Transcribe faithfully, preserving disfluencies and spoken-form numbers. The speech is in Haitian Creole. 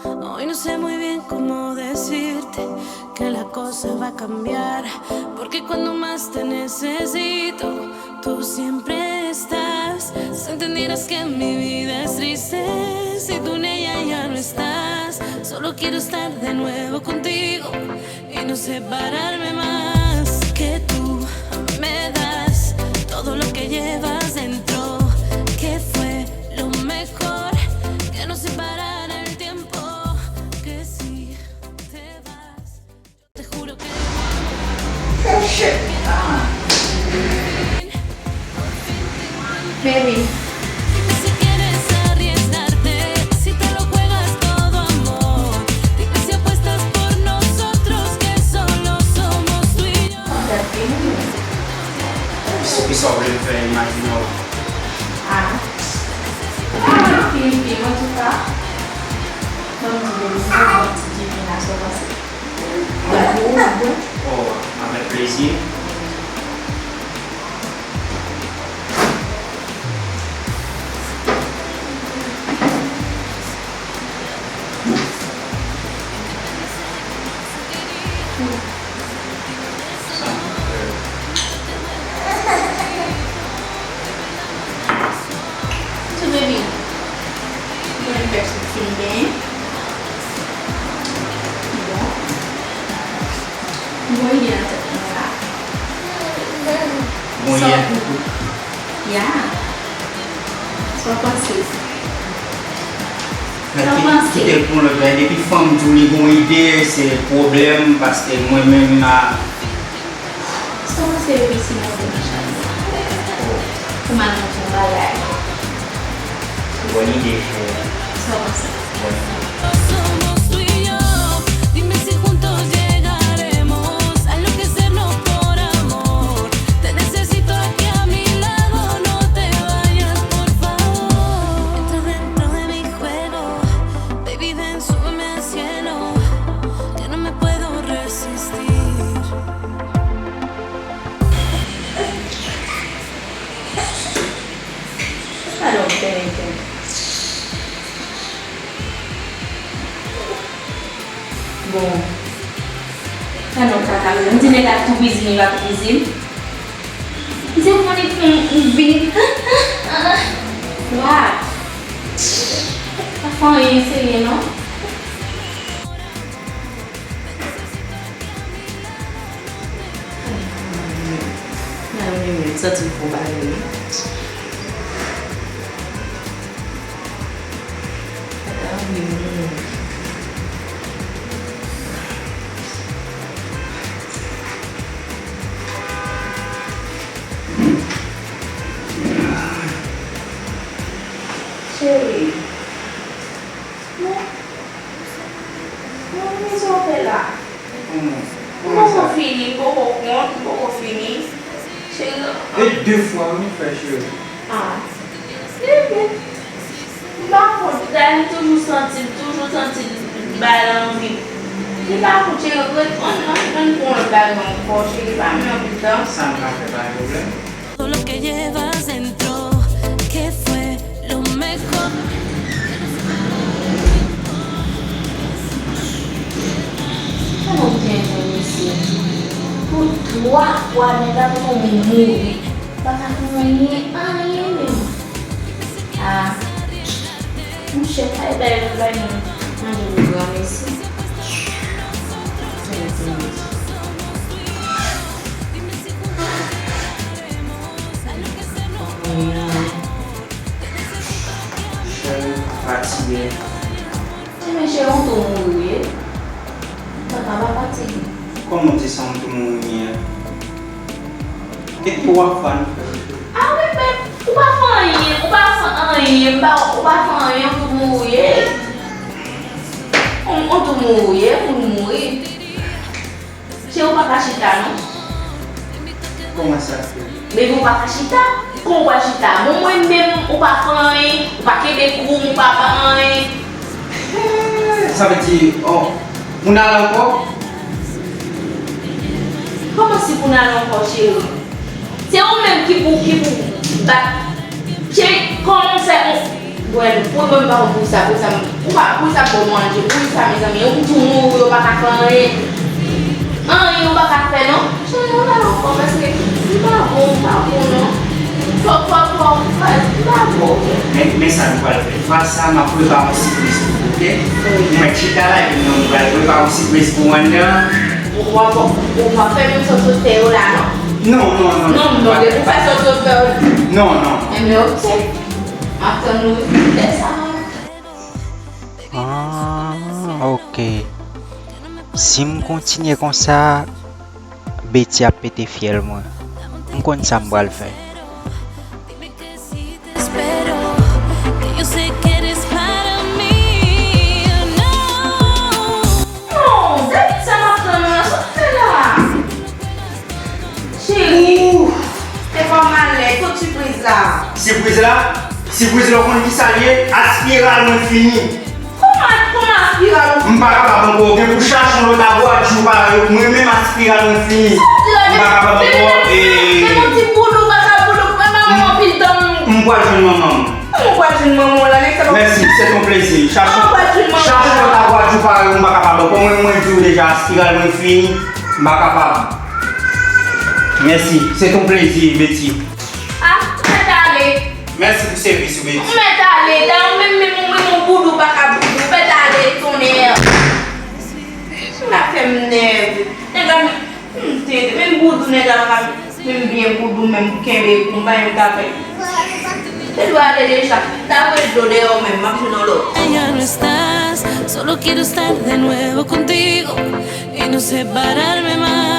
Hoy no sé muy bien cómo decirte que la cosa va a cambiar, porque cuando más te necesito, tú siempre estás. Si entendieras que mi vida es triste, si tú en ella ya no estás, solo quiero estar de nuevo contigo y no separarme más. Que tú me das todo lo que llevas dentro, que fue lo mejor que nos separara el tiempo, que si te vas, yo te juro que... Baby. Dime si quieres arriesgarte, si te lo juegas todo, amor. Dime si apuestas por nosotros, que solo somos tú y yo. Sa w vle m fè, imajine w. Ah. Ah, fini, fini, antouka. Ban m di, baby, mwen pran ti divinasyon panse. Oh, avèk plezi. So, baby, mwen fè sou ti m benyen. Bon. Bon ide nan tèt mwen la. Bon ide. So, yeah. Sa w panse? Sa w panse? Kite l pou lòt la. Depi fanm di w li gon ide, se pwoblèm, paske mwen menm, a, Sa w panse, baby, si mwen te nan chaj la? Pou m al montre yon bagay. Se bòn ide, cheri. Sa w panse? Bòn ide. Somos tú y yo. Dime si juntos llegaremos a enloquecernos por amor. Te necesito aquí a mi lado, no te vayas, por favor. Entra dentro de mi juego, baby, ven, súbeme al cielo, que no me puedo resistir. Alò, m konnen ke. Bon. Alò, kaka, m di nèg la tou bizin, li pa tou bizin. M di, ou konnen m, m vini. Wa. Pa fè anyen serye, non. Nan yon minit, santi m fon bagay wi. Nan yon minit. Cheri. Non. Non, men sa w fè la? Kòman? M poko fini, m poko kont, m poko fini. Cheri. E de fwa wi m fè, cheri. Ah. Ebyen. M pa kont, dayè m toujou santi l, toujou santi l bay anvi. Li pa kont, cheri, ret, ann, ann, ann pran yon lòt bagay ankò, cheri, pa menm anpil tan. Sa m ka fè, pa gen pwoblèm. Todo lo que llevas dentro, que fue lo mejor. Kòman w te enjoy misye? Pou twa fwa, nèg la poko mouri. Pa ka fè anyen, anyen menm. Ah. Monchè, kay bay, bay manje pou granmesi. Cheri, fatige. Ti mesye, ou tou mouri, wi. Papa, pa fatige. Kòman w di sa, m tou mouri, a? Epi w ap fè n fè. Ah wi, men ou pa fè anyen, ou pa fè anyen, m pa, ou pa fè anyen, ou tou mouri. Ou, ou tou mouri, ou mouri. Cheri, ou pa ka chita, non. Kòman sa fè? Baby, ou pa ka chita. Kòman ou pa chita? Bon, mwen menm, ou pa fè anyen, ou pa kenbe kou m, ou pa fè anyen. Sa vle di, oh, pou n al ankò? Kòman si pou n al ankò, cheri? Se ou menm ki pou, ki pou bat. Cheri, kòman w fè, Wè, pou mwen, m pa konn pou sa, pou sa, pou sa, pou sa bon manje, pou sa, mezanmi, ou tou mouri, yo pa ka fè anyen. Anyen, yo pa ka fè, non. Chanje yon bagay ankò, paske m pa bon, m pa bon, non. Fò, fò, fò, m pa, m pa bon. Men, men sa nou pral fè. Fwa sa, m ap prepare yon sipriz pou ou, oke? Wi. Mwen chita la, epi nou pral prepare yon sipriz pou ou anndan. Ou, ou, ou, ou pa fè menm sòt ou fè yo la, non? Non, non, non. Non, non, depi ou fè sòt ou fè yo. Non, non. Enben, oke. M ap tann ou lè sa. Ah, ok. Si m kontinye konsa, Betty ap pete fyèl mwen. M konn sa m pral fè. Non, David, sa m ap tann ou la, sa w fè la? Cheri, se pa malè, kot sipriz la? Sipriz la? Sipriz la, ou konn kisa l ye? Aspiral mwen fini. Kòman, kòman aspiral ou? M pa kapab ankò. Gen pou chache yon lòt Agwadjou parèy ou. Mwen menm aspiral mwen fini. M pa kapab ankò. Gen yon ti boulou, pa ka boulou. Mwen, manman, anpil tan. M pral jwenn manman m. Ou pa jwenn manman w la, nèg sa pa. Mèsi, c'est un plaisir. Chache, chache yon lòt Agwadjou parèy ou, m pa kapab ankò. Mwen, mwen di w deja, aspiral mwen fini, m pa kapab. Mèsi, c'est un plaisir, Betty. Ah, ou mèt ale. Mèsi pou sèvis ou, Betty. Ou mèt ale, dayè ou menm, menm, ou menm, ou boudou, pa ka boudou, ou mèt ale, tonnè. Ou la fè m nève. Nèg la, m tande, menm boudou, nèg la pa ka. Menm byen pou dou, menm pou kenbe pou m pa yon kafe. Te dwe ale deja. Ta voye dlo deyò menm, m ap jwenn yon lòt. Ya no estás, solo quiero estar de nuevo contigo y no separarme más.